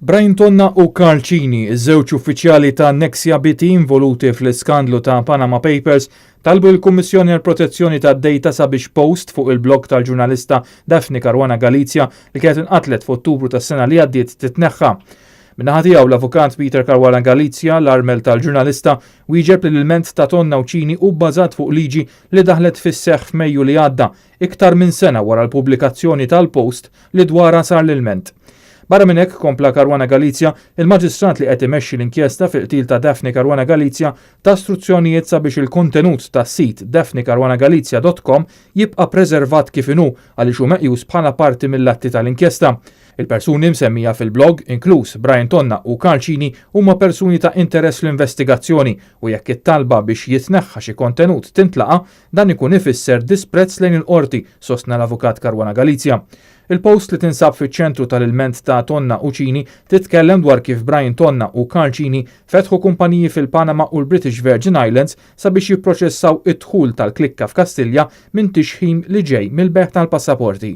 Brian Tonna u Karl Cini, iż-żewġ uffiċjali ta' Nexia BT involuti fl-iskandlu ta' Panama Papers, talbu l-Kummissjoni għall-Protezzjoni tad-Data sabiex post fuq il-blog tal-ġurnalista Daphne Caruana Galizia li kienet inqatlet f'Ottubru tas-sena li għaddiet titneħħa. Min-naħa tiegħu l-avukat Peter Caruana Galizia, l-armel tal-ġurnalista, wieġeb li l-ilment ta' Tonna u Cini hu bbażat fuq liġi li daħlet fis-seħħ f'Mejju li għadda, iktar minn sena wara l-pubblikazzjoni tal-post li dwarha sar l-ilment. Barra minn hekk, kompla Caruana Galizia, il-Maġistrat li qed imexxi l-inkjesta fil-qtil ta' Daphne Caruana Galizia ta struzzjonijiet sabiex il-kontenut tas-sit daphnecaruanagalizia.com jibqa' preservat kif inhu għaliex hu meqjus bħala parti mill-atti tal-inkjesta. Il-persuni msemmija fil-blog, inkluż Brian Tonna u Karl Cini, huma persuni ta' interess fl-investigazzjoni u jekk it-talba biex jitneħħa xi kontenut tintlaqa', dan ikun ifisser disprezz lejn il-qorti, sostna l-Avukat Caruana Galizia. Il-post li tinsab fiċ-ċentru tal-ilment ta' Tonna u Cini titkellem dwar kif Brian Tonna u Karl Cini fetħu kumpaniji fil-Panama u l-British Virgin Islands sabiex jipproċessaw id-dħul tal-klikka f'Kastilja minn tixħim li ġej mill-bejgħ tal-passaporti.